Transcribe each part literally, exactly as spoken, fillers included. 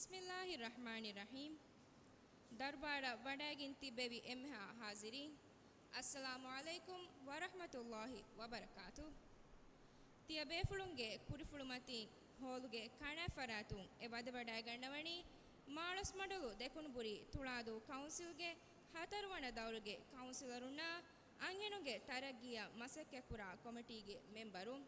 ބިސްމިއްލާހި ރަޙްމާނި ރަޙީމް. ދަރުބާރަށް ވަޑައިގެން ތިއްބެވި އެންމެހާ ޙާޟިރީން، އައްސަލާމު ޢަލައިކުމް ވަރަޙްމަތުﷲި ވަބަރަކާތު. ތިޔަބޭފުޅުންގެ ކުރިފުޅުމަތިން ހޯލުގެ ކަނާ ފަރާތުން އެ ވަދެވަޑައިގަންނަވަނީ މާޅޮސްމަޑުލު ދެކުނުބުރީ ތުޅާދޫ ކައުންސިލްގެ ހަތަރުވަނަ ދައުރުގެ ކައުންސިލަރުންނާ އަންހެނުންގެ ތަރައްގީއަށް މަސައްކަތްކުރާ ކޮމިޓީގެ މެމްބަރުން.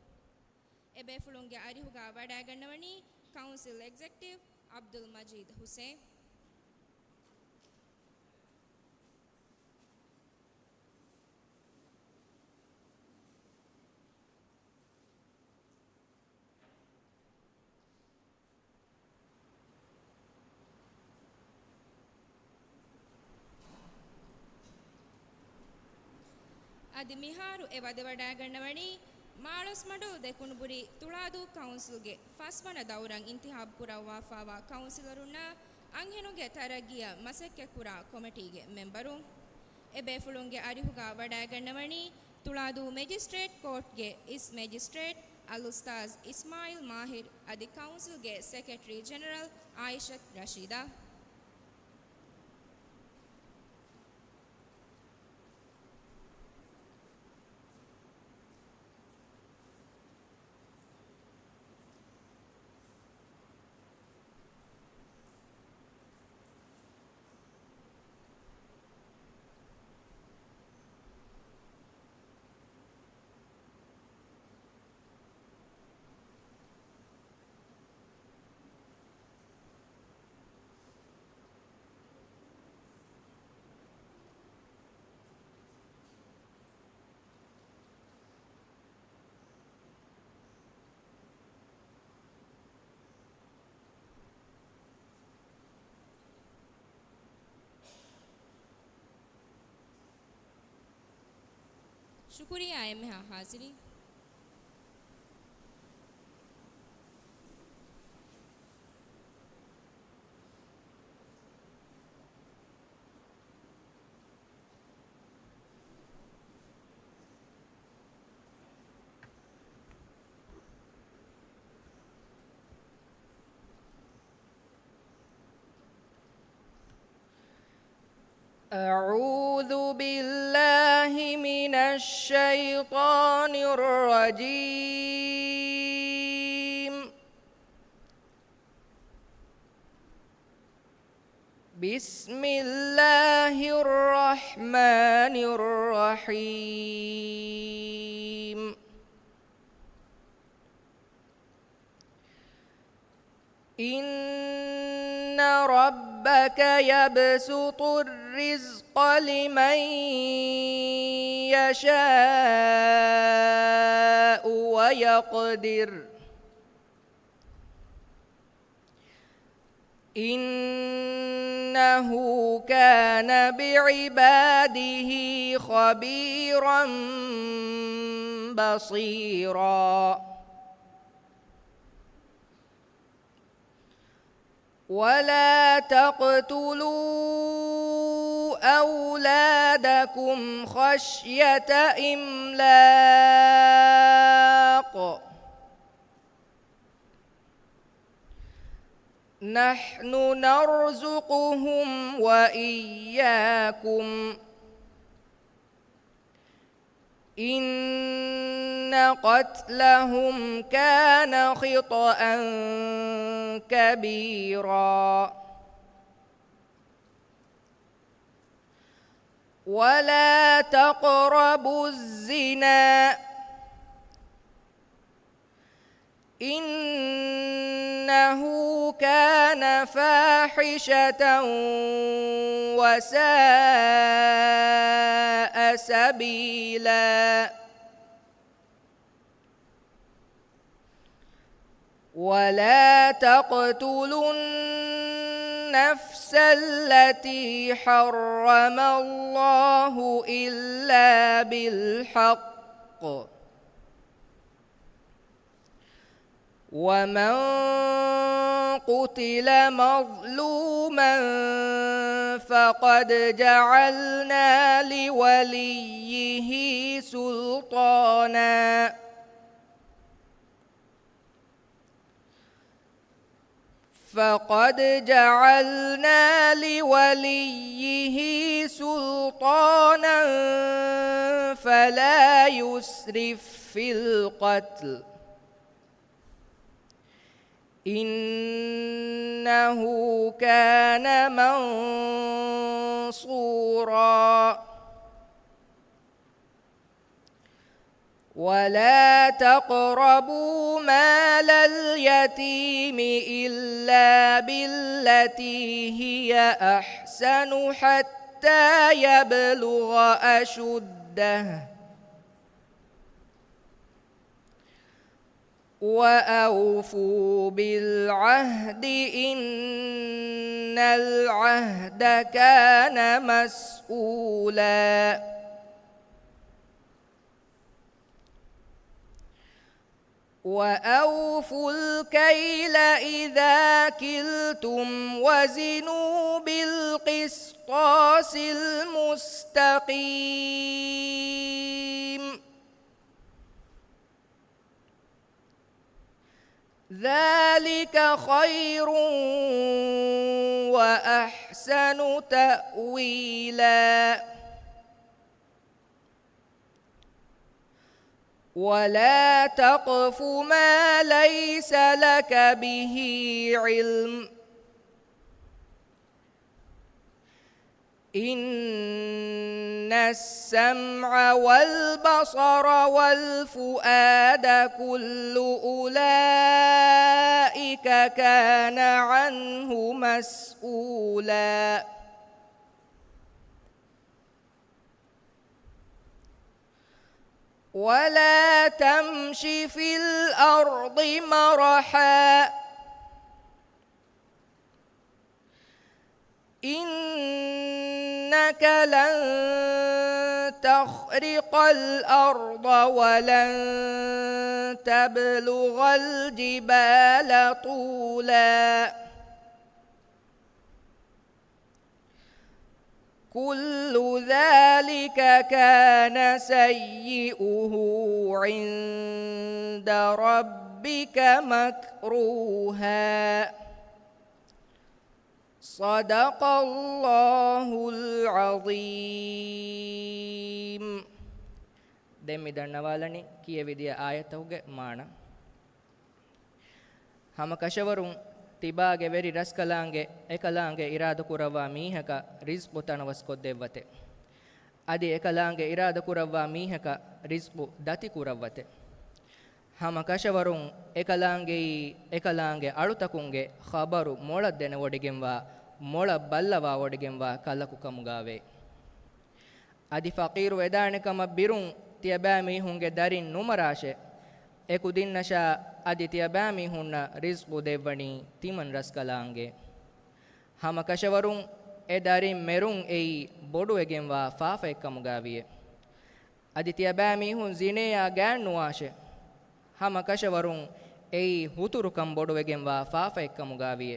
އެބޭފުޅުންގެ އަރިހުގަ ވަޑައިގަންނަވަނީ ކައުންސިލް އެގްޒެކްޓިވް ޢަބްދުލް މަޖީދު ޙުސެން. އަދި މިހާރު އެ ވަދެވަޑައިގަންނަވަނީ މާޅޮސްމަޑުލު ދެކުނުބުރީ ތުޅާދޫ ކައުންސިލްގެ ފަސްވަނަ ދައުރަށް އިންތިހާބު ކުރައްވާފައިވާ ކައުންސިލަރުންނާ އަންހެނުންގެ ތަރައްގީއަށް މަސައްކަތްކުރާ ކޮމިޓީގެ މެމްބަރުން. އެބޭފުޅުންގެ އަރިހުގަ ވަޑައިގަންނަވަނީ ތުޅާދޫ މެޖިސްޓްރޭޓް ކޯޓްގެ އިސް މެޖިސްޓްރޭޓް އަލްއުސްތާޛް އިސްމާޢީލް މާހިރު އަދި ކައުންސިލްގެ ސެކްރެޓަރީ ޖެނެރަލް އާއިޝަތު ރަޝީދާ. ޝުކުރިއްޔާ އެންމެހާ ޙާޟިރީން. أعوذ بالله من الشيطان الرجيم. بسم الله الرحمن الرحيم. إن ربك يبسط الرزق لمن يشاء ويقدر. إنه كان بعباده خبيرا بصيرا. ولا تقتلوا أولادكم خشية إملاق. نحن نرزقهم وإياكم. إن قتلهم كان خطأ كبيرا. ولا تقربوا الزنا. إنه كان فاحشة وساء سبيلا. ولا تقتلوا النفس التي حرم الله إلا بالحق. ومن قتل مظلوما فقد جعلنا لوليه سلطانا. فقد جعلنا لوليه سلطانا فلا يسرف في القتل إنه كان منصورا. ولا تقربوا مال اليتيم إلا بالتي هي أحسن حتى يبلغ أشده وأوفوا بالعهد إن العهد كان مسؤولا. وأوفوا الكيل إذا كلتم وزنوا بالقسطاس المستقيم. ذلك خير وأحسن تأويلا. ولا تقف ما ليس لك به علم. إن السمع والبصر والفؤاد كل أولئك كان عنه مسؤولا. ولا تمش في الأرض مرحا. إنك لن تخرق الأرض ولن تبلغ الجبال طولا. كل ذلك كان سيئه عند ربك مكروها. صدق الله العظيم. ދެން މި ދަންނަވާލަނީ ކިޔެވިދިޔަ އާޔަތުގެ މާނަ. ހަމަ ކަށަވަރުން ތިބާގެ ވެރި ރަސްކަލާނގެ އެކަލާނގެ އިރާދަކުރައްވާ މީހަކަށް ރިޒްޤު ތަނަވަސްކޮށްދެއްވަތެ. އަދި އެކަލާނގެ އިރާދަކުރައްވާ މީހަކަށް ރިޒްޤު ދަތިކުރައްވަތެ. ހަމަ ކަށަވަރުން އެކަލާނގެއީ އެކަލާނގެ އަޅުތަކުންގެ ޚަބަރު މޮޅަށް ދެނެވޮޑިގެންވާ، މޮޅަށް ބައްލަވާވޮޑިގެންވާ ކަލަކު ކަމުގާވޭ. އަދި ފަޤީރު ވެދާނެ ކަމަށް ބިރުން ތިޔަބައިމީހުންގެ ދަރިން ނުމަރާށޭ. އެ ކުދިންނަށާ އަދި ތިޔަބައިމީހުންނަށް ރިޒްޤު ދެއްވަނީ ތިމަން ރަސްކަލާނގެ. ހަމަ ކަށަވަރުން އެ ދަރިން މެރުން އެއީ ބޮޑުވެގެންވާ ފާފައެއްކަމުގާވިޔޭ. އަދި ތިޔަބައިމީހުން ޒިނޭއާ ގާތްނުވާށޭ. ހަމަ ކަށަވަރުން އެއީ ހުތުރުކަން ބޮޑުވެގެންވާ ފާފައެއްކަމުގާވިޔޭ.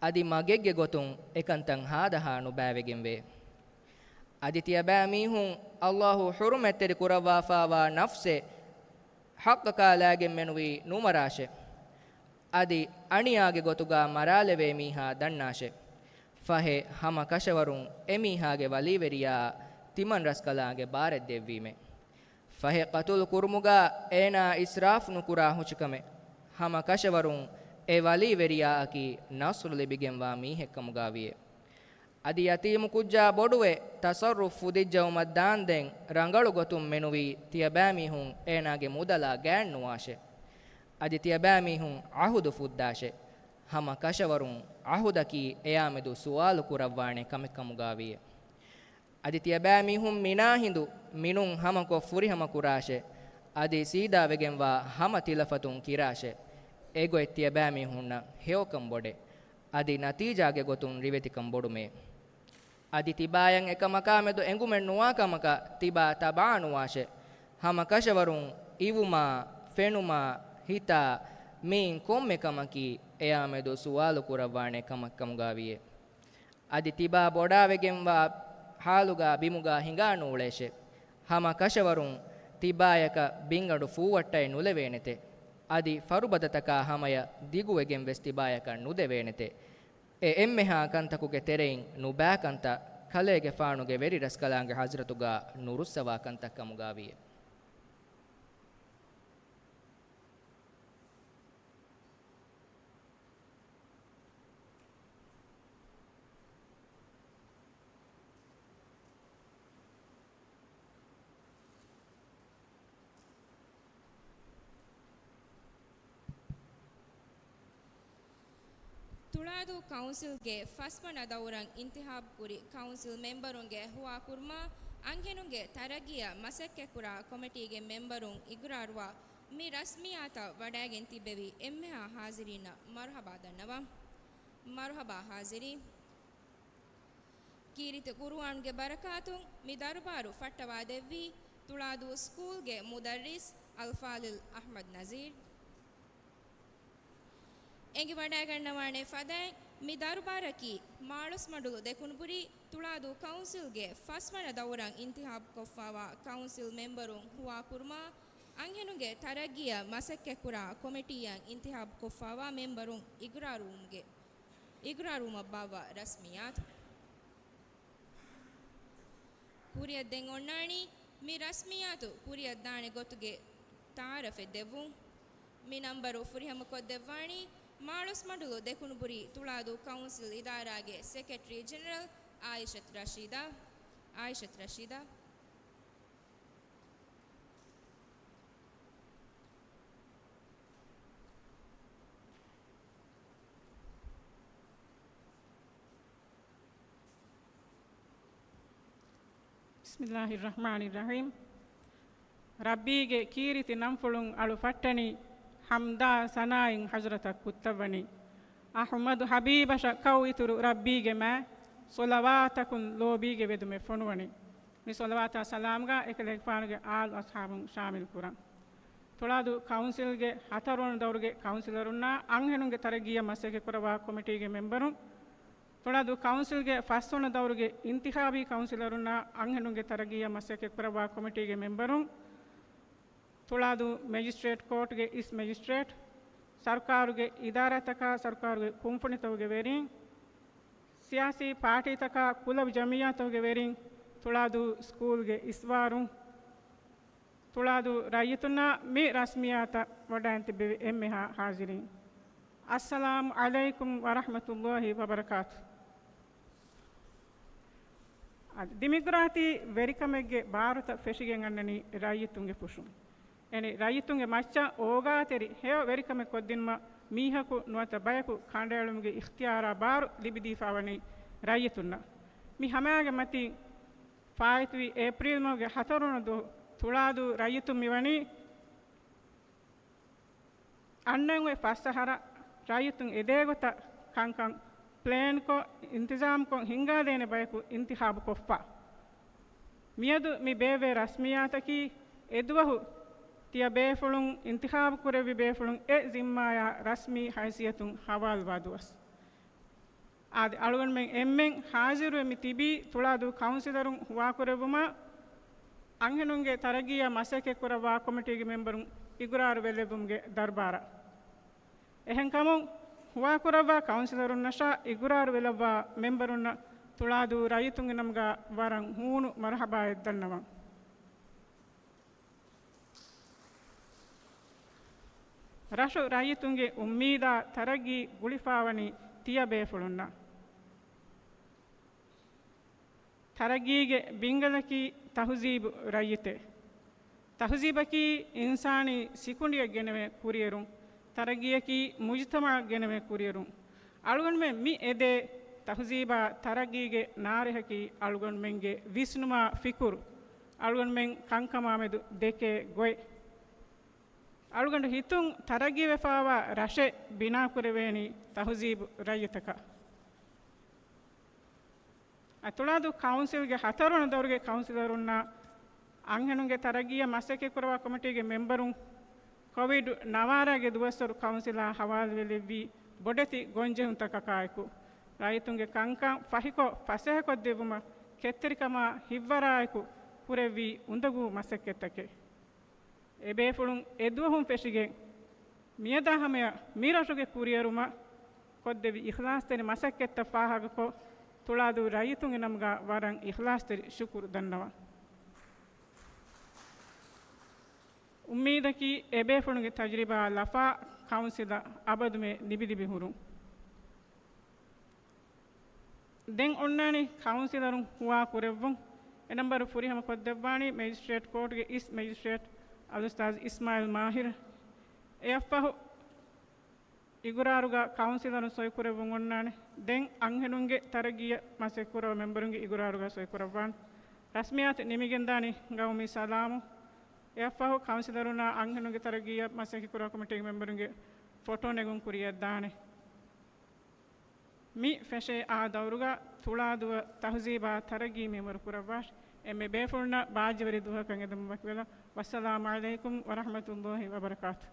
އަދި މަގެއްގެ ގޮތުން އެކަންތައް ހާދަހާ ނުބައިވެގެންވޭ. އަދި ތިޔަބައިމީހުން ﷲ ޙުރުމަތްތެރި ކުރައްވާފާވާ ނަފްސެއް ޙައްޤަކާ ލާގެން މެނުވީ ނުމަރާށޭ. އަދި އަނިޔާގެ ގޮތުގާ މަރާލެވޭ މީހާ ދަންނާށޭ. ފަހެ ހަމަ ކަށަވަރުން އެމީހާގެ ވަލީވެރިޔާއަށް ތިމަން ރަސްކަލާނގެ ބާރެއް ދެއްވީމޭ. ފަހެ ޤަތުލު ކުރުމުގާ އޭނާ އިސްރާފް ނުކުރާ ހުށިކަމެއް. ހަމަ ކަށަވަރުން އެ ވަލީވެރިޔާއަކީ ނަޞްރު ލިބިގެންވާ މީހެއްކަމުގާވިޔޭ. އަދި ޔަތީމު ކުއްޖާ ބޮޑުވެ ތަޞައްރުފް ފުދިއްޖައުމަށް ދާންދެން ރަނގަޅު ގޮތުން މެނުވީ ތިޔަބައިމީހުން އޭނާގެ މުދަލާ ގާތްނުވާށޭ. އަދި ތިޔަބައިމީހުން ޢަހުދު ފުއްދާށޭ. ހަމަ ކަށަވަރުން ޢަހުދަކީ އެޔާމެދު ސުވާލު ކުރައްވާނެ ކަމެއްކަމުގާވިޔޭ. އަދި ތިޔަބައިމީހުން މިނާ ހިނދު މިނުން ހަމަކޮށް ފުރިހަމަ ކުރާށޭ. އަދި ސީދާވެގެންވާ ހަމަ ތިލަފަތުން ކިރާށޭ. އެގޮތް ތިޔަބައިމީހުންނަށް ހެޔޮކަން ބޮޑޭ. އަދި ނަތީޖާގެ ގޮތުން ރިވެތިކަން ބޮޑުމޭ. އަދި ތިބާޔަށް އެކަމަކާމެދު އެނގުމެއް ނުވާ ކަމަކަށް ތިބާ ތަބާނުވާށޭ. ހަމަ ކަށަވަރުން އިވުމާ، ފެނުމާ، ހިތާ، މިއިން ކޮންމެ ކަމަކީ އެޔާމެދު ސުވާލު ކުރައްވާނެ ކަމެއްކަމުގާވިޔޭ. އަދި ތިބާ ބޮޑާވެގެންވާ ޙާލުގާ ބިމުގާ ހިނގާ ނޫޅޭށޭ. ހަމަ ކަށަވަރުން ތިބާޔަކަށް ބިންގަނޑު ފޫވައްޓައެއް ނުލެވޭނެތޭ. އަދި ފަރުބަދަތަކާ ހަމަޔަށް ދިގުވެގެން ވެސް ތިބާޔަކަށް ނުދެވޭނެތެ. އެ އެންމެހާ ކަންތަކުގެ ތެރެއިން ނުބާ ކަންތައް ކަލޭގެފާނުގެ ވެރި ރަސްކަލާނގެ ހަޒްރަތުގާ ނުރުއްސަވާ ކަންތައް ކަމުގާވިއެވެ. ތުޅާދޫ ކައުންސިލްގެ ފަސްވަނަ ދައުރަށް އިންތިހާބުކުރި ކައުންސިލް މެމްބަރުންގެ ހުވާކުރުމާ، އަންހެނުންގެ ތަރައްގީއަށް މަސައްކަތްކުރާ ކޮމިޓީގެ މެމްބަރުން އިގްރާރުވާ މި ރަސްމިއްޔާތަށް ވަޑައިގެން ތިއްބެވި އެންމެހާ ހާޒިރީންނަށް މަރުހަބާ ދަންނަވަން. މަރުހަބާ ހާޒިރީން. ކީރިތި ޤުރުއާންގެ ބަރަކާތުން މި ދަރުބާރު ފައްޓަވާދެއްވީ ތުޅާދޫ ސްކޫލްގެ މުދައްރިސް އަލްފާޟިލް އަޙްމަދު ނަޒީރް. އެނގިވަޑައިގަންނަވާނެ ފަދައިން، މި ދަރުބާރަކީ މާޅޮސްމަޑުލު ދެކުނުބުރީ ތުޅާދޫ ކައުންސިލްގެ ފަސްވަނަ ދައުރަށް އިންތިހާބުކޮށްފައިވާ ކައުންސިލް މެމްބަރުން ހުވާކުރުމާ، އަންހެނުންގެ ތަރައްގީއަށް މަސައްކަތްކުރާ ކޮމިޓީއަށް އިންތިހާބުކޮށްފައިވާ މެމްބަރުން އިގްރާރުވުމުގެ އިގްރާރުވުމަށް ބާއްވާ ރަސްމިއްޔާތު. ކުރިއަށް ދެން އޮންނާނީ މި ރަސްމިއްޔާތު ކުރިއަށް ދާނެ ގޮތުގެ ތައާރަފެއް ދެއްވުން. މި ނަންބަރު ފުރިހަމަކޮށްދެއްވާނީ މާޅޮސްމަޑުލު ދެކުނުބުރީ ތުޅާދޫ ކައުންސިލް އިދާރާގެ ސެކްރެޓަރީ ޖެނެރަލް އާއިޝަތު ރަޝީދާ. އާއިޝަތު ރަޝީދާ. ބިސްމިއްލާހިއްރަޙްމާނިއްރަޙީމް. ރައްބީގެ ކީރިތި ނަންފުޅުން އަޅު ފައްޓަނީ ޙަމްދާ ސަނާއިން ޙަޟްރަތަށް ކުއްތައްވަނީ. އަޙްމަދު ޙަބީބަށަށް ކައު އިތުރު ރައްބީގެ މާތް ޞަލަވާތަކުން ލޯބީގެ ވެދުމެއް ފޮނުވަނީ. މި ޞަލަވާތާ ސަލާމްގާ އެކަލޭގެފާނުގެ އާލު އަޞްޙާބުން ޝާމިލް ކުރަން. ތުޅާދޫ ކައުންސިލްގެ ހަތަރުވަނަ ދައުރުގެ ކައުންސިލަރުންނާ އަންހެނުންގެ ތަރައްގީއަށް މަސައްކަތްކުރައްވާ ކޮމިޓީގެ މެމްބަރުން، ތުޅާދޫ ކައުންސިލްގެ ފަސްވަނަ ދައުރުގެ އިންތިޚާބީ ކައުންސިލަރުންނާ އަންހެނުންގެ ތަރައްގީއަށް މަސައްކަތްކުރައްވާ ކޮމިޓީގެ މެމްބަރުން، ތުޅާދޫ މެޖިސްޓްރޭޓް ކޯޓްގެ އިސް މެޖިސްޓްރޭޓް، ސަރުކާރުގެ އިދާރާތަކާ ސަރުކާރުގެ ކުންފުނިތަކުގެ ވެރިން، ސިޔާސީ ޕާޓީތަކާ ކުލަބު ޖަމިއްޔާތަކުގެ ވެރިން، ތުޅާދޫ ސްކޫލްގެ އިސްވާރުން، ތުޅާދޫ ރައްޔިތުންނާ މި ރަސްމިއްޔާތަށް ވަޑައިން ތިއްބެވި އެންމެހާ ހާޒިރީން. އައްސަލާމު ޢަލައިކުމް ވަރަޙްމަތުﷲ ވަބަރަކާތު. އަދި ޑިމޮކްރާތީ ވެރިކަމެއްގެ ބާރުތައް ފެށިގެން އަންނަނީ ރައްޔިތުންގެ ފުށުން. އެނެ ރައްޔިތުންގެ މައްޗަށް އޯގާތެރި ހެޔޮ ވެރިކަމެއް ކޮށްދިނުމަށް މީހަކު ނުވަތަ ބަޔަކު ކަނޑައެޅުމުގެ އިޚްތިޔާރާ ބާރު ލިބިދީފާވަނީ ރައްޔިތުންނަށް. މި ހަމައިގެ މަތީން ފާއިތުވި އޭޕްރީލް މަހުގެ ހަތަރުވަނަ ދުވަހު ތުޅާދޫ ރައްޔިތުން މިވަނީ އަންނަން އޮތް ފަސް އަހަރަށް ރައްޔިތުން އެދޭގޮތަށް ކަންކަން ޕްލޭންކޮށް، އިންތިޒާމްކޮށް ހިންގާދޭނެ ބަޔަކު އިންތިޚާބުކޮށްފަ. މިއަދު މި ބޭއްވޭ ރަސްމިއްޔާތަކީ އެދުވަހު ތިޔަބޭފުޅުން އިންތިޚާބު ކުރެއްވި ބޭފުޅުން އެ ޒިންމާޔާ ރަސްމީ ހައިސިއްޔަތުން ހަވާލުވާ ދުވަސް. އާދެ، އަޅުގަނޑުމެން އެންމެން ހާޒިރުވެ މި ތިބީ ތުޅާދޫ ކައުންސިލަރުން ހުވާކުރެއްވުމަށް އަންހެނުންގެ ތަރައްގީއަށް މަސައްކަތްކުރައްވާ ކޮމިޓީގެ މެމްބަރުން އިގުރާރު ވެލެއްވުމުގެ ދަރުބާރަށް. އެހެންކަމުން، ހުވާކުރައްވާ ކައުންސިލަރުންނަށާ އިގުރާރު ވެލައްވާ މެމްބަރުންނަށް ތުޅާދޫ ރައްޔިތުންގެ ނަމުގަ ވަރަށް ހޫނު މަރުޙަބާއެއް ދަންނަވަން. ރަށު ރައްޔިތުންގެ އުއްމީދާ ތަރައްގީ ގުޅިފާވަނީ ތިޔަބޭފުޅުންނަށް. ތަރައްގީގެ ބިންގަލަކީ ތަހުޒީބު ރައްޔިތެއް. ތަހުޒީބަކީ އިންސާނީ ސިކުނޑިއަށް ގެނެވޭ ކުރިއެރުން، ތަރައްގީއަކީ މުޖުތަމަޢަށް ގެނެވޭ ކުރިއެރުން. އަޅުގަނޑުމެން މި އެދޭ ތަހުޒީބާ ތަރައްގީގެ ނާރެހަކީ އަޅުގަނޑުމެންގެ ވިސްނުމާ ފިކުރު، އަޅުގަނޑުމެން ކަންކަމާމެދު ދެކޭ ގޮތް. އަޅުގަނޑު ހިތުން ތަރައްގީވެފާވާ ރަށެއް ބިނާކުރެވޭނީ ތަހުޒީބު ރައްޔިތަކަށް. އަތުޅާދޫ ކައުންސިލްގެ ހަތަރުވަނަ ދައުރުގެ ކައުންސިލަރުންނާ އަންހެނުންގެ ތަރައްގީއަށް މަސައްކަތްކުރައްވާ ކޮމިޓީގެ މެމްބަރުން ކޮވިޑް ނަވާރައިގެ ދުވަސްވަރު ކައުންސިލާ ހަވާލުވެލެއްވީ ބޮޑެތި ގޮންޖެހުންތަކަކާއެކު، ރައްޔިތުންގެ ކަންކަން ފަހިކޮށް ފަސޭހަކޮށްދެއްވުމަށް ކެތްތެރިކަމާ ހިތްވަރާއެކު ކުރެއްވީ އުނދަގޫ މަސައްކަތްތަކެއް. އެބޭފުޅުން އެދުވަހުން ފެށިގެން މިއަދާ ހަމަޔަށް މި ރަށުގެ ކުރިއެރުމަށް ކޮށްދެއްވި އިޚްލާޞްތެރި މަސައްކަތްތައް ފާހަގަކޮށް، ތުޅާދޫ ރައްޔިތުންގެ ނަމުގަ ވަރަށް އިޚްލާޞްތެރި ޝުކުރު ދަންނަވަން. އުއްމީދަކީ، އެބޭފުޅުންގެ ތަޖުރިބާއާ ލަފާ ކައުންސިލަށް އަބަދުމެ ލިބިލިބި ހުރުން. ދެން އޮންނާނީ ކައުންސިލަރުން ހުވާ ކުރެއްވުން. އެ ނަންބަރު ފުރިހަމަ ކޮށްދެއްވާނީ މެޖިސްޓްރޭޓް ކޯޓުގެ އިސް މެޖިސްޓްރޭޓް އަލްއުސްތާޛް އިސްމާއިލް މާހިރު. އެއަށްފަހު އިގުރާރުގަ ކައުންސިލަރުން ސޮއިކުރެއްވުން އޮންނާނެ. ދެން އަންހެނުންގެ ތަރައްގީއަށް މަސައްކަތްކުރާ މެމްބަރުންގެ އިގުރާރުގަ ސޮއިކުރައްވާނެ. ރަސްމިއްޔާތު ނިމިގެންދާނީ ގައުމީ ސަލާމުން. އެއަށްފަހު ކައުންސިލަރުންނާ އަންހެނުންގެ ތަރައްގީއަށް މަސައްކަތްކުރާ ކޮމިޓީގެ މެމްބަރުންގެ ފޮޓޯ ނެގުން ކުރިޔަށްދާނެ. މި ފެށޭ އާ ދައުރުގަ ތުޅާދޫއަށް ތަހުޒީބާ ތަރައްގީ މިންވަރު ކުރައްވާށި. އެންމެ ބޭފުޅުންނަށް ބާއްޖަވެރި ދުވަހަކަށް އެދުމަށް ވަކިވެލަން. ވައްސަލާމު ޢަލައިކުމް ވަރަޙްމަތުﷲ ވަބަރަކާތު.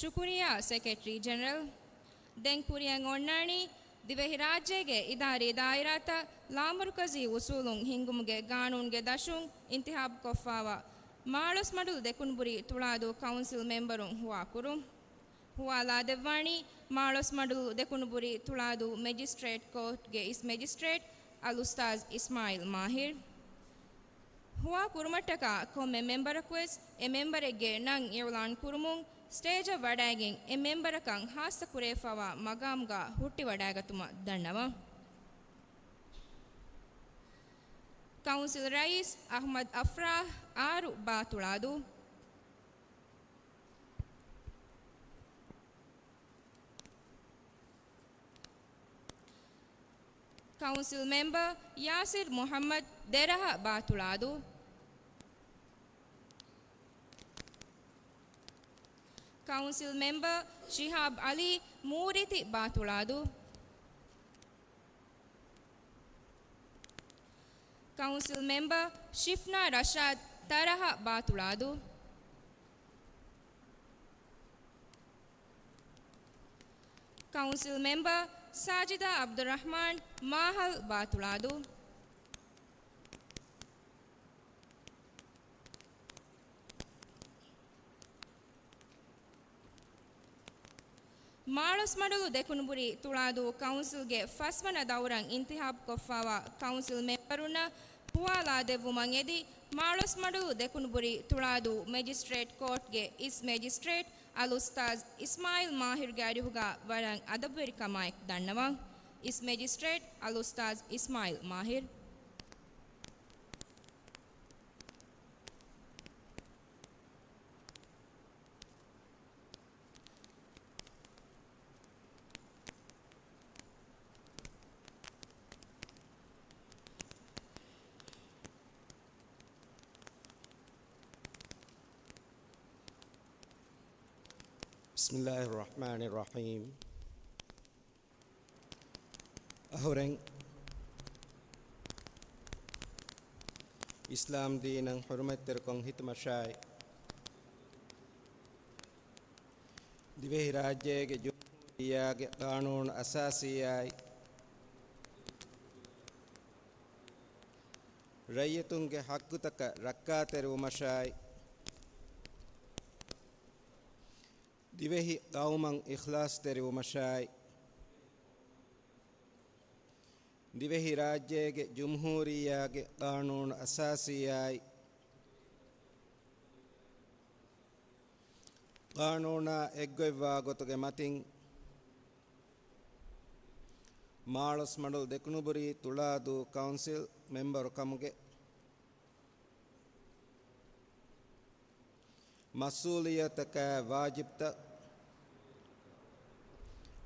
ޝުކުރިއްޔާ، ސެކްރެޓަރީ ޖެނެރަލް. ދެން ކުރިއަށް އޮންނާނީ ދިވެހިރާއްޖޭގެ އިދާރީ ދާއިރާތައް ލާމަރުކަޒީ އުސޫލުން ހިންގުމުގެ ގާނޫނުގެ ދަށުން އިންތިހާބުކޮށްފާވާ މާޅޮސްމަޑުލު ދެކުނުބުރީ ތުޅާދޫ ކައުންސިލް މެމްބަރުން ހުވާކުރުން. ހުވާލާދެއްވާނީ މާޅޮސްމަޑުލު ދެކުނުބުރީ ތުޅާދޫ މެޖިސްޓްރޭޓް ކޯޓްގެ އިސް މެޖިސްޓްރޭޓް އަލްއުސްތާޛް އިސްމާއިލް މާހިރު. ހުވާ ކުރުމަށްޓަކާ ކޮންމެ މެމްބަރަކުވެސް އެ މެމްބަރެއްގެ ނަން އިޢުލާން ކުރުމުން ސްޓޭޖަށް ވަޑައިގެން އެ މެމްބަރަކަށް ޚާއްޞަ ކުރެވިފައިވާ މަގާމުގަ ހުއްޓިވަޑައިގަތުމަށް ދަންނަވަން. ކައުންސިލް ރައީސް އަޙްމަދު އަފްރާހް އާރު ބާތުޅާދޫ. ކައުންސިލް މެމްބަރ ޔާސިރް މުޙައްމަދު ދެރަހަ ބާތުޅާދޫ. ކައުންސިލް މެމްބަރ ޝިހާބް ޢަލީ މޫރިތި ބާތުޅާދޫ. ކައުންސިލް މެމްބަރ ޝިފްނާ ރަޝާދް ތަރަހަ ބާތުޅާދޫ. ކައުންސިލް މެމްބަރ ސާޖިދާ ޢަބްދުއްރަޙްމާން މާހަލް ބާތުޅާދޫ. މާޅޮސްމަޑުލު ދެކުނުބުރީ ތުޅާދޫ ކައުންސިލްގެ ފަސްވަނަ ދައުރަށް އިންތިހާބުކޮށްފާވާ ކައުންސިލް މެމްބަރުންނަށް ހުވާލާދެއްވުމަށް އެދި، މާޅޮސްމަޑުލު ދެކުނުބުރީ ތުޅާދޫ މެޖިސްޓްރޭޓް ކޯޓްގެ އިސް މެޖިސްޓްރޭޓް އަލްއުސްތާޛް އިސްމާޢީލް މާހިރުގެ އަރިހުގަ ވަރަށް އަދަބުވެރިކަމާއެކު ދަންނަވަން. އިސް މެޖިސްޓްރޭޓް އަލްއުސްތާޛް އިސްމާޢީލް މާހިރު. بسم الله الرحمن الرحيم. އަހުރެން އިސްލާމް ދީނަށް ޙުރުމަތްތެރިކޮށް ހިތުމަށާއި، ދިވެހިރާއްޖޭގެ ޖުމްހޫރިއްޔާގެ ޤާނޫނު އަސާސީއާއި، ރައްޔިތުންގެ ޙައްޤުތަކަށް ރައްކާތެރިވުމަށާއި، ދިވެހި ޤައުމަށް އިޚްލާޞްތެރިވުމަށާއި، ދިވެހިރާއްޖޭގެ ޖުމްހޫރިއްޔާގެ ޤާނޫނު އަސާސީއާއި، ޤާނޫނާ އެއްގޮތްވާ ގޮތުގެ މަތިން، މާޅޮސްމަޑުލު ދެކުނުބުރީ ތުޅާދޫ ކައުންސިލް މެމްބަރު ކަމުގެ މަސްއޫލިއްޔަތަކާ ވާޖިބްތައް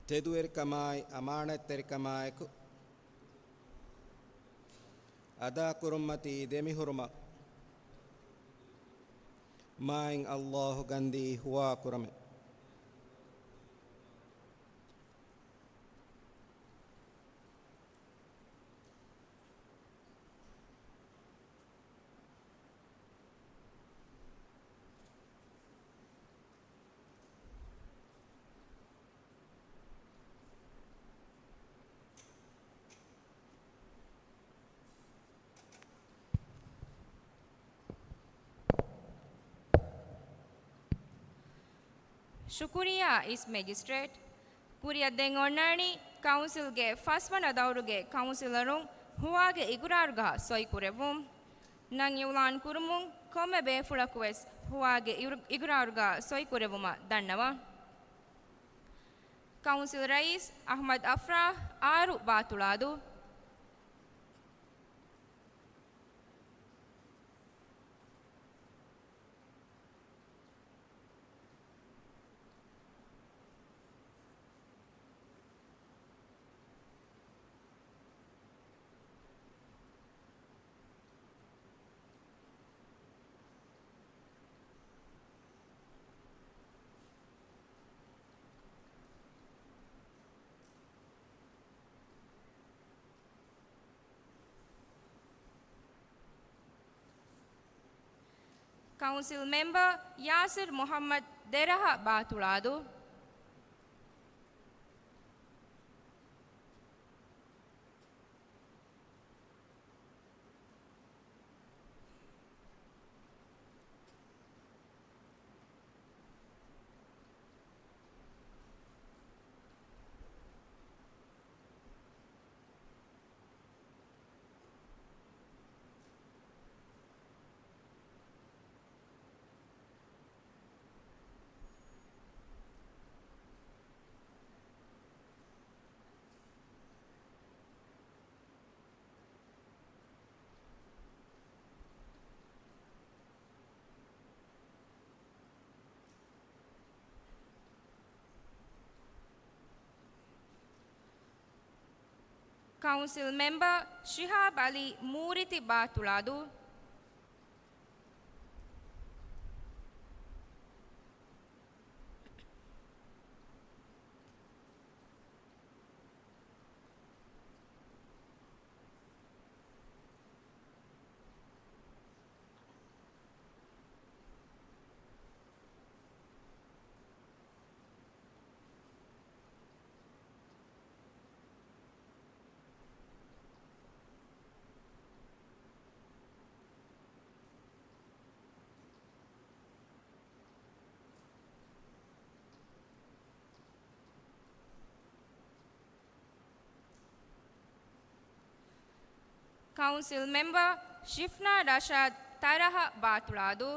ތެދުވެރިކަމާއި އަމާނަތްތެރިކަމާއެކު އަދާކުރުންމަތީ ދެމިހުރުމަށް މާތް ﷲ ގަންދީ ހުވާކުރަމެ. ޝުކުރިއްޔާ އިސް މެޖިސްޓްރޭޓް. ކުރިއަށް ދެން އޮންނާނީ ކައުންސިލްގެ ފަސްވަނަ ދައުރުގެ ކައުންސިލަރުން ހުވާގެ އިގުރާރުގަހަށް ސޮއިކުރެއްވުން. ނަން އިއުލާން ކުރުމުން ކޮންމެ ބޭފުޅަކުވެސް ހުވާގެ އިރު-، އިގުރާރުގަ ސޮއިކުރެއްވުމަށް ދަންނަވަން. ކައުންސިލް ރައީސް އަޙްމަދު އަފްރާހް އާރު ބާތުޅާދޫ. ކައުންސިލް މެމްބަރ ޔާސިރް މުޙައްމަދު ދެރަހަ ބާތުޅާދޫ. ކައުންސިލް މެމްބަރ ޝިހާބް އަލީ މޫރިތި ބާތުޅާދޫ. ކައުންސިލް މެމްބަރ ޝިފްނާ ރަޝާދް ތަރަހަ ބާތުޅާދޫ.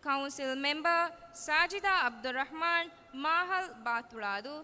ކައުންސިލް މެމްބަރ ސާޖިދާ އަބްދުއްރަޙްމާން މާހަލް ބާތުޅާދޫ.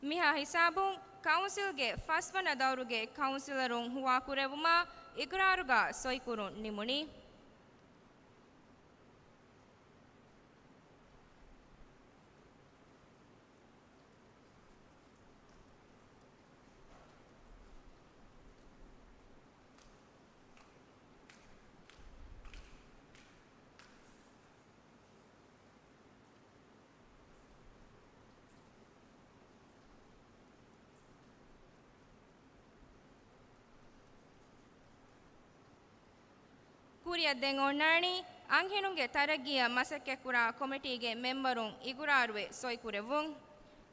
މިހާ ހިސާބުން ކައުންސިލްގެ ފަސްވަނަ ދައުރުގެ ކައުންސިލަރުން ހުވާކުރެވުމާ އިގުރާރުގާ ސޮއިކުރުން ނިމުނީ. ކުރިއަށް ދެން އޮންނާނީ އަންހެނުންގެ ތަރައްގީއަށް މަސައްކަތްކުރާ ކޮމިޓީގެ މެމްބަރުން އިގުރާރުވެ ސޮއިކުރެއްވުން.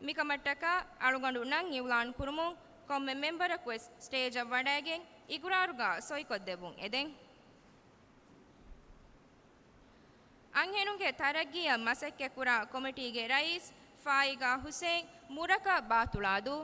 މިކަމަށްޓަކާ އަޅުގަނޑު ނަން އިއުލާން ކުރުމުން ކޮންމެ މެމްބަރަކުވެސް ސްޓޭޖަށް ވަޑައިގެން އިގުރާރުގާ ސޮއިކޮށްދެއްވުން އެދެން. އަންހެނުންގެ ތަރައްގީއަށް މަސައްކަތްކުރާ ކޮމިޓީގެ ރައީސް ފާއިގާ ހުސެއިން މުރަކަށް ބާތުޅާދޫ.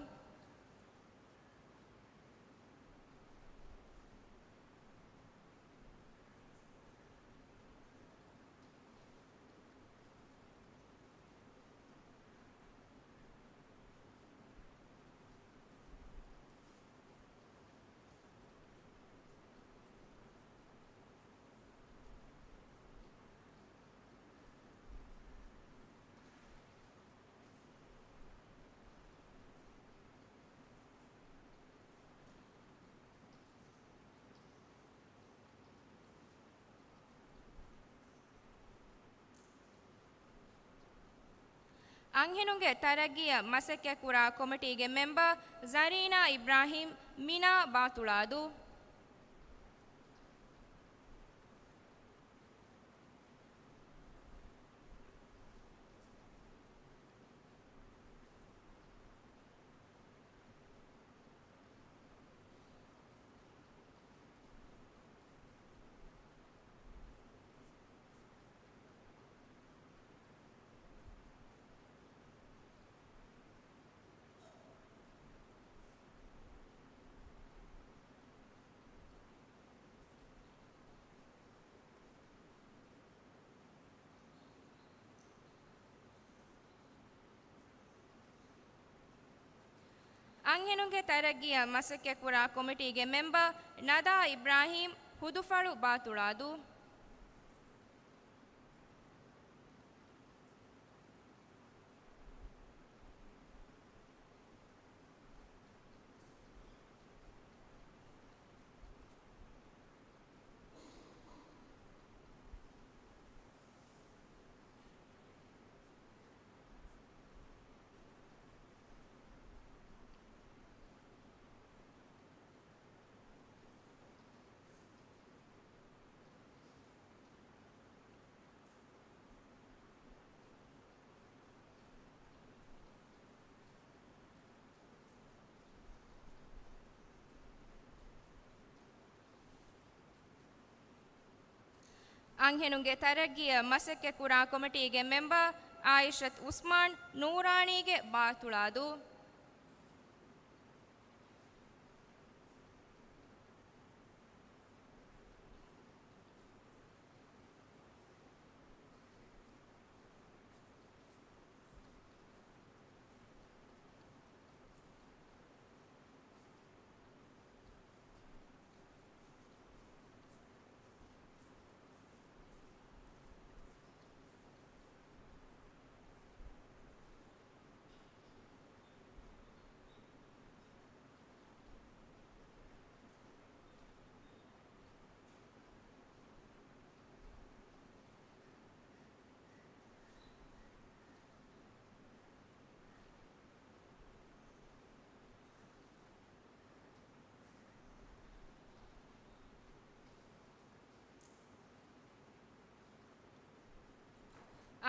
އަންހެނުންގެ ތަރައްގީއަށް މަސައްކަތްކުރާ ކޮމިޓީގެ މެމްބަރ ޒަރީނާ އިބްރާހީމް މިނާ ބާތުޅާދޫ. އަންހެނުންގެ ތަރައްގީއަށް މަސައްކަތްކުރާ ކޮމިޓީގެ މެމްބަރ ނަދާ އިބްރާހީމް ހުދުފަޅު ބާތުޅާދޫ. އަންހެނުންގެ ތަރައްގީއަށް މަސައްކަތްކުރާ ކޮމިޓީގެ މެމްބަރ އާއިޝަތު އުސްމާން ނޫރާނީގެ ބާތުޅާދޫ.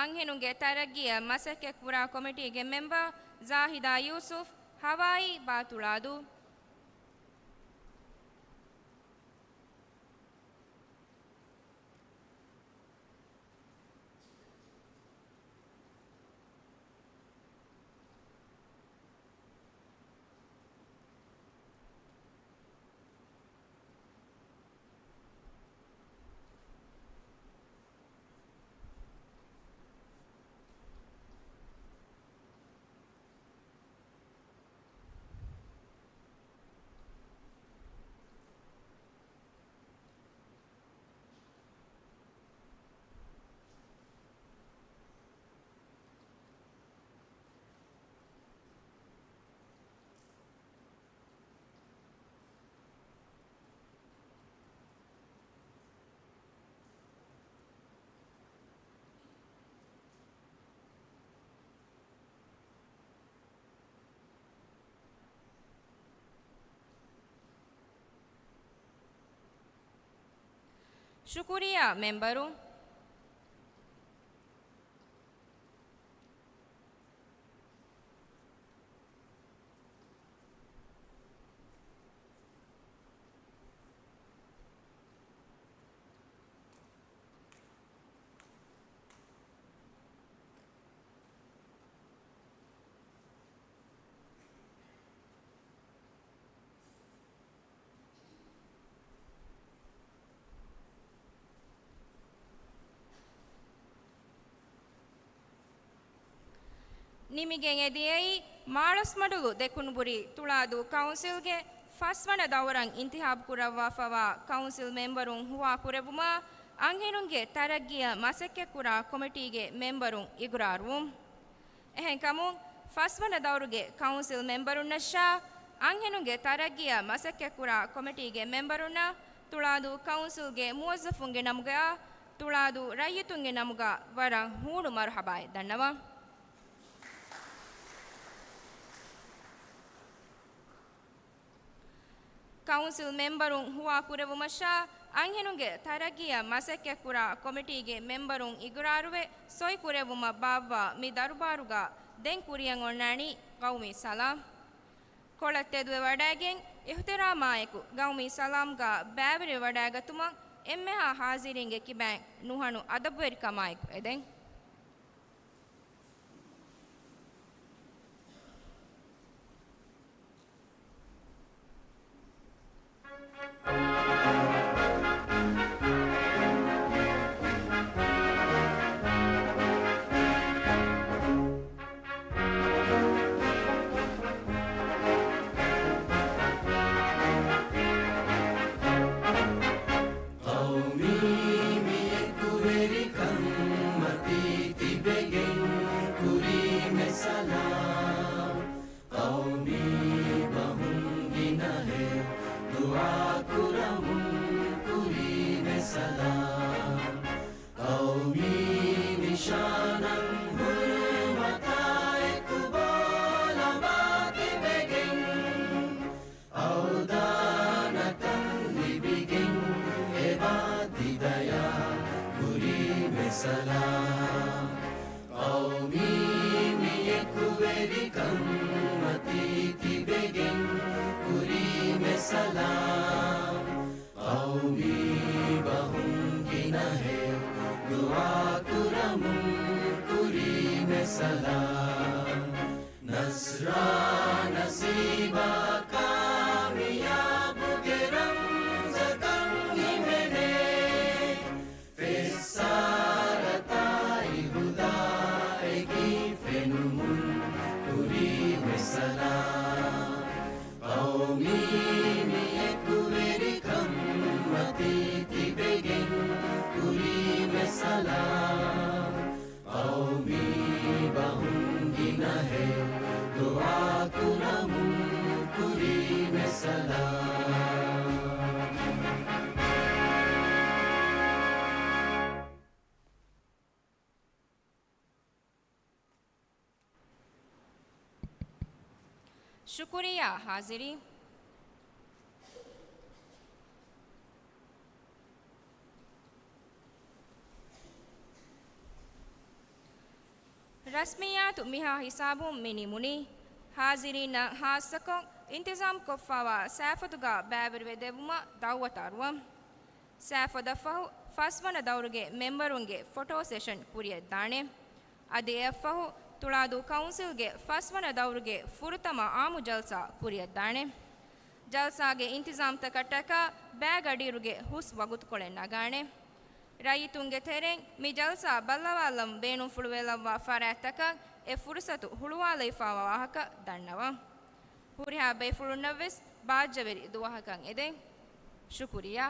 އަންހެނުންގެ ތަރައްގީއަށް މަސައްކަތްކުރާ ކޮމިޓީގެ މެމްބަރ ޒާހިދާ ޔޫސުފް ހަވާއީ ބާތުޅާދޫ. ޝުކުރިއްޔާ މެމްބަރު. ނިމިގެން އެދިޔައީ މާޅޮސްމަޑުލު ދެކުނުބުރީ ތުޅާދޫ ކައުންސިލްގެ ފަސްވަނަ ދައުރަށް އިންތިހާބު ކުރައްވާފަވާ ކައުންސިލް މެމްބަރުން ހުވާ ކުރެއްވުމަށް އަންހެނުންގެ ތަރައްގީއަށް މަސައްކަތްކުރާ ކޮމިޓީގެ މެމްބަރުން އިގުރާރުވުން. އެހެންކަމުން، ފަސްވަނަ ދައުރުގެ ކައުންސިލް މެމްބަރުންނަށާ، އަންހެނުންގެ ތަރައްގީއަށް މަސައްކަތްކުރާ ކޮމިޓީގެ މެމްބަރުންނަށް، ތުޅާދޫ ކައުންސިލްގެ މުވައްޒަފުންގެ ނަމުގައާ، ތުޅާދޫ ރައްޔިތުންގެ ނަމުގަ ވަރަށް ހޫނު މަރުޙަބާއެއް ދަންނަވަން. ކައުންސިލް މެމްބަރުން ހުވާ ކުރެއްވުމަށާ، އަންހެނުންގެ ތަރައްގީއަށް މަސައްކަތްކުރާ ކޮމިޓީގެ މެމްބަރުން އިގުރާރުވެ ސޮއި ކުރެއްވުމަށް ބާއްވާ މި ދަރުބާރުގަ ދެން ކުރިޔަށް އޮންނާނީ ގައުމީ ސަލާމް. ކޮޅަށް ތެދުވެވަޑައިގެން، އިޙްތިރާމާއެކު ގައުމީ ސަލާމްގަ ބައިވެރިވެވަޑައިގަތުމަށް އެންމެހާ ހާޒިރީންގެ ކިބައިން ނުހަނު އަދަބުވެރިކަމާއެކު އެދެން. ޤައުމީ މި އެކުވެރިކަން މަތީ ތިބެގެން ކުރީމެ ސަލާމް. ޤައުމީ ބަހުން ގިނަހެޔޮ ދުޢާ ކުރަމުން ކުރީމެ ސަލާމް. ޤައުމީ ނިޝާނަށް ހުރުމަތާއެކު ބޯލަމާ ތިބެގެން އަވަދާންކަން ލިބިގެން އެބާ ތި ދަޔާ ކުރީމެ ސަލާމް. ޤައުމީ މި އެކުވެރިކަން މަތީ ތިބެގެން ކުރީމެ ސަލާމް. ޤައުމީ ބަހުން ގިނަހެޔޮ ދުޢާ ކުރަމުން ކުރީމެ ސަލާމް. ނަޞްރާ ނަސީބާ ކާމިޔާބުގެ ރަމްޒަކަށް ހިމެނޭ. ފެއްސާރަތާއި ހުދާއެކީ ފެނުމުން ކުރީމެ ސަލާމް. ޤައުމީ މި އެކުވެރިކަން މަތީ ތިބެގެން ކުރީމެ ސަލާމް. ޤައުމީ ބަހުން ގިނަހެޔޮ ދުޢާ ކުރަމުން ކުރީމެ ސަލާމް. ޝުކުރިއްޔާ ހާޒިރީން. ރަސްމިއްޔާތު މިހާ ހިސާބުން މި ނިމުނީ. ހާޒިރީންނަށް ހާއްސަކޮށް އިންތިޒާމް ކޮށްފައިވާ ސައިފޮދުގަ ބައިވެރިވެ ދެއްވުމަށް ދައުވަތު އަރުވަން. ސައިފޮދަށްފަހު ފަސްވަނަ ދައުރުގެ މެމްބަރުންގެ ފޮޓޯ ސެޝަން ކުރިއަށްދާނެ. އަދި އެއަށްފަހު ތުޅާދޫ ކައުންސިލްގެ ފަސްވަނަ ދައުރުގެ ފުރަތަމަ އާއްމު ޖަލްސާ ކުރިއަށްދާނެ. ޖަލްސާގެ އިންތިޒާމްތަކަށްޓަކާ ބައިގަޑިއިރުގެ ހުސް ވަގުތުކޮޅެއް ނަގާނެ. ރައްޔިތުންގެ ތެރެއިން މި ޖަލްސާ ބައްލަވާލަން ބޭނުންފުޅުވެލައްވާ ފަރާތްތަކަށް އެ ފުރުސަތު ހުޅުވާލައިފައިވާ ވާހަކަ ދަންނަވަން. ހުރިހާ ބޭފުޅުންނަށްވެސް ބާއްޖަވެރި ދުވަހަކަށް އެދެން. ޝުކުރިއްޔާ.